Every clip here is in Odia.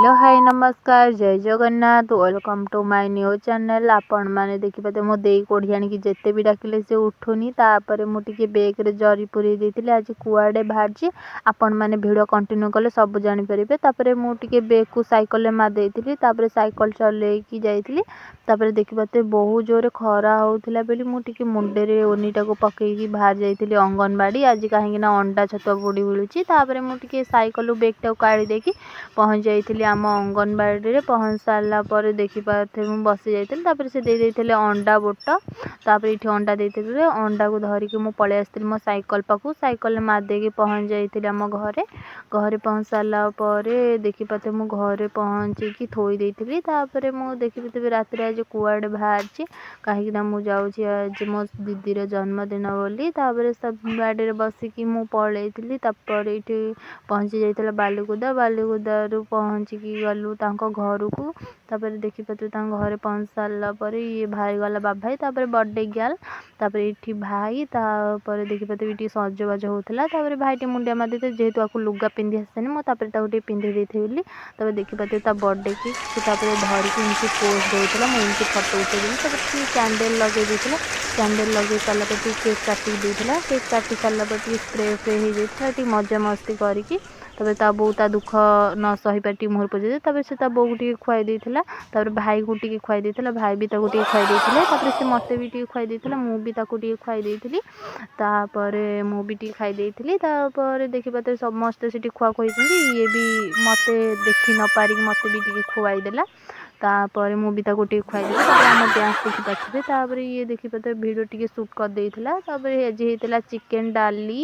ହ୍ୟାଲୋ, ହାଇ, ନମସ୍କାର, ଜୟ Jagannath. Welcome to my new channel. ଆପଣମାନେ ଦେଖିପାରୁଥିବେ, ମୋ ଦେଇ କୋଢ଼ିଆଣିକି ଯେତେ ବି ଡାକିଲେ ସେ ଉଠୁନି। ତାପରେ ମୁଁ ଟିକେ ବେଗ୍ରେ ଜରି ପୁରେଇ ଦେଇଥିଲି। ଆଜି କୁଆଡ଼େ ବାହାରିଛି, ଆପଣମାନେ ଭିଡ଼ିଓ କଣ୍ଟିନ୍ୟୁ କଲେ ସବୁ ଜାଣିପାରିବେ। ତାପରେ ମୁଁ ଟିକେ ବେଗ୍କୁ ସାଇକେଲରେ ମାରି ଦେଇଥିଲି। ତାପରେ ସାଇକେଲ ଚଲେଇକି ଯାଇଥିଲି। ତାପରେ ଦେଖିପାରୁଥିବେ, ବହୁତ ଜୋରେ ଖରା ହେଉଥିଲା ବୋଲି ମୁଁ ଟିକେ ମୁଣ୍ଡରେ ଓନିଟାକୁ ପକେଇକି ବାହାରି ଯାଇଥିଲି ଅଙ୍ଗନବାଡ଼ି ଆଜି, କାହିଁକିନା ଅଣ୍ଡା ଛତୁଆ ବୁଡ଼ି ମିଳୁଛି। ତାପରେ ମୁଁ ଟିକେ ସାଇକେଲରୁ ବେଗ୍ଟାକୁ କାଢ଼ି ଦେଇକି ପହଞ୍ଚି ଯାଇଥିଲି ଆମ ଅଙ୍ଗନବାଡ଼ିରେ। ପହଞ୍ଚି ସାରିଲା ପରେ ଦେଖିପାରୁଥିବେ, ମୁଁ ବସି ଯାଇଥିଲି। ତାପରେ ସେ ଦେଇ ଦେଇଥିଲେ ଅଣ୍ଡା ବୋଟ। ତାପରେ ଏଇଠି ଅଣ୍ଡା ଦେଇଥିଲେ। ଅଣ୍ଡାକୁ ଧରିକି ମୁଁ ପଳେଇ ଆସିଥିଲି ମୋ ସାଇକେଲ ପାଖକୁ। ସାଇକେଲରେ ମାରି ଦେଇକି ପହଞ୍ଚି ଯାଇଥିଲି ଆମ ଘରେ। ଘରେ ପହଞ୍ଚି ସାରିଲା ପରେ ଦେଖିପାରୁଥିବେ, ମୁଁ ଘରେ ପହଞ୍ଚିକି ଥୋଇ ଦେଇଥିଲି। ତାପରେ ମୁଁ ଦେଖିପାରୁଥିବେ, ରାତିରେ ଆଜି କୁଆଡ଼େ ବାହାରିଛି, କାହିଁକିନା ମୁଁ ଯାଉଛି ଆଜି ମୋ ଦିଦିର ଜନ୍ମଦିନ ବୋଲି। ତାପରେ ଗାଡ଼ିରେ ବସିକି ମୁଁ ପଳେଇଥିଲି। ତାପରେ ଏଇଠି ପହଞ୍ଚି ଯାଇଥିଲା ବାଲିକୁଦା। ବାଲିକୁଦାରୁ ପହଞ୍ଚିକି ଗଲୁ ତାଙ୍କ ଘରକୁ। ତାପରେ ଦେଖିପାରୁଥିବେ, ତାଙ୍କ ଘରେ ପହଞ୍ଚି ସାରିଲା ପରେ ଇଏ ଭାଇ ଗଲା, ବାବା ଭାଇ, ତାପରେ ବର୍ଥଡ଼େ ଗାର୍ଲ, ତାପରେ ଏଇଠି ଭାଇ। ତାପରେ ଦେଖିପାରୁଥିବେ, ଏଇଠି ସଜବାଜ ହେଉଥିଲା। ତାପରେ ଭାଇ ଟିକେ ମୁଣ୍ଡିଆ ମାରି ଦେଇଥିଲେ, ଯେହେତୁ ଆକୁ ଲୁଗା ପିନ୍ଧି ଆସେନି, ମୁଁ ତାପରେ ତାକୁ ଟିକେ ପିନ୍ଧେଇ ଦେଇଥିଲି। ତାପରେ ଦେଖିପାରୁଥିବେ, ତା ବର୍ଥଡ଼େ କେକ୍ ସେ ତାପରେ ଧରିକି ଏମିତି ପୋଜ୍ ଦେଉଥିଲା। ମୁଁ ଏମିତି ଫଟୋ ଉଠେଇଦେଲି। ତାପରେ ଟିକେ କ୍ୟାଣ୍ଡେଲ୍ ଲଗେଇ ଦେଇଥିଲା। କ୍ୟାଣ୍ଡେଲ୍ ଲଗେଇ ସାରିଲା ପରେ ଟିକେ କେକ୍ କାଟିକି ଦେଇଥିଲା। କେକ୍ କାଟି ସାରିଲା ପରେ ଟିକେ ସ୍ପ୍ରେ ଫ୍ରେ ହେଇଯାଇଥିଲା। ଟିକେ ମଜାମସ୍ତି କରିକି ତାପରେ ତା ବୋଉ ତା ଦୁଃଖ ନ ସହିପାରି ଟିକେ ମୁହଁରେ ପୋଛି। ତାପରେ ସେ ତା ବୋଉକୁ ଟିକେ ଖୁଆଇ ଦେଇଥିଲା। ତାପରେ ଭାଇକୁ ଟିକେ ଖୁଆଇ ଦେଇଥିଲା। ଭାଇ ବି ତାକୁ ଟିକେ ଖୁଆଇ ଦେଇଥିଲେ। ତାପରେ ସେ ମୋତେ ବି ଟିକେ ଖୁଆଇ ଦେଇଥିଲା। ମୁଁ ବି ତାକୁ ଟିକେ ଖୁଆଇ ଦେଇଥିଲି। ତାପରେ ମୁଁ ବି ଟିକେ ଖାଇ ଦେଇଥିଲି। ତାପରେ ଦେଖିପାରୁଥିବେ, ସମସ୍ତେ ସେଠି ଖୁଆ ଖୁଆଇଛନ୍ତି। ଇଏ ବି ମୋତେ ଦେଖି ନ ପାରିକି ମୋତେ ବି ଟିକେ ଖୁଆଇ ଦେଲା। ତାପରେ ମୁଁ ବି ତାକୁ ଟିକେ ଖୁଆଇଦେଲି। ତାପରେ ଆମ ଡ୍ୟାନ୍ସ ଦେଖିପାରୁଥିବେ। ତାପରେ ଇଏ ଦେଖିପାରୁଥିବେ, ଭିଡ଼ିଓ ଟିକେ ସୁଟ୍ କରିଦେଇଥିଲା। ତାପରେ ଆଜି ହେଇଥିଲା ଚିକେନ୍, ଡାଲି,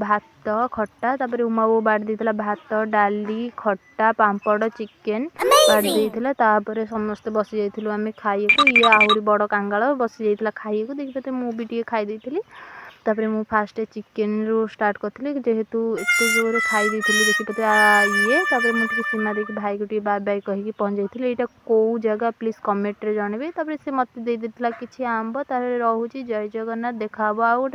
ଭାତ, ଖଟା। ତାପରେ ଉମା ବୋଉ ବାଢ଼ି ଦେଇଥିଲା ଭାତ, ଡାଲି, ଖଟା, ପାମ୍ପଡ଼, ଚିକେନ୍ ବାଢ଼ି ଦେଇଥିଲା। ତାପରେ ସମସ୍ତେ ବସି ଯାଇଥିଲୁ ଆମେ ଖାଇବାକୁ। ଇଏ ଆହୁରି ବଡ଼ କାଙ୍ଗାଳ ବସି ଯାଇଥିଲା ଖାଇବାକୁ। ଦେଖିପାରୁଥିବେ, ମୁଁ ବି ଟିକେ ଖାଇ ଦେଇଥିଲି। ତାପରେ ମୁଁ ଫାଷ୍ଟ ଚିକେନରୁ ଷ୍ଟାର୍ଟ କରିଥିଲି, ଯେହେତୁ ଏତେ ଜୋରରେ ଖାଇ ଦେଇଥିଲି। ଦେଖିପାରୁଥିବେ ଇଏ। ତାପରେ ମୁଁ ଟିକେ ସୀମା ଦେଇକି ଭାଇକୁ ଟିକେ ବାଏ ବାଏ କହିକି ପହଞ୍ଚି ଯାଇଥିଲି। ଏଇଟା କେଉଁ ଜାଗା, ପ୍ଲିଜ୍ କମେଣ୍ଟରେ ଜଣାଇବେ। ତାପରେ ସେ ମୋତେ ଦେଇ ଦେଇଥିଲା କିଛି ଆମ୍ବ। ତାପରେ ରହୁଛି, ଜୟ ଜଗନ୍ନାଥ। ଦେଖା ହେବ ଆଉ ଗୋଟେ।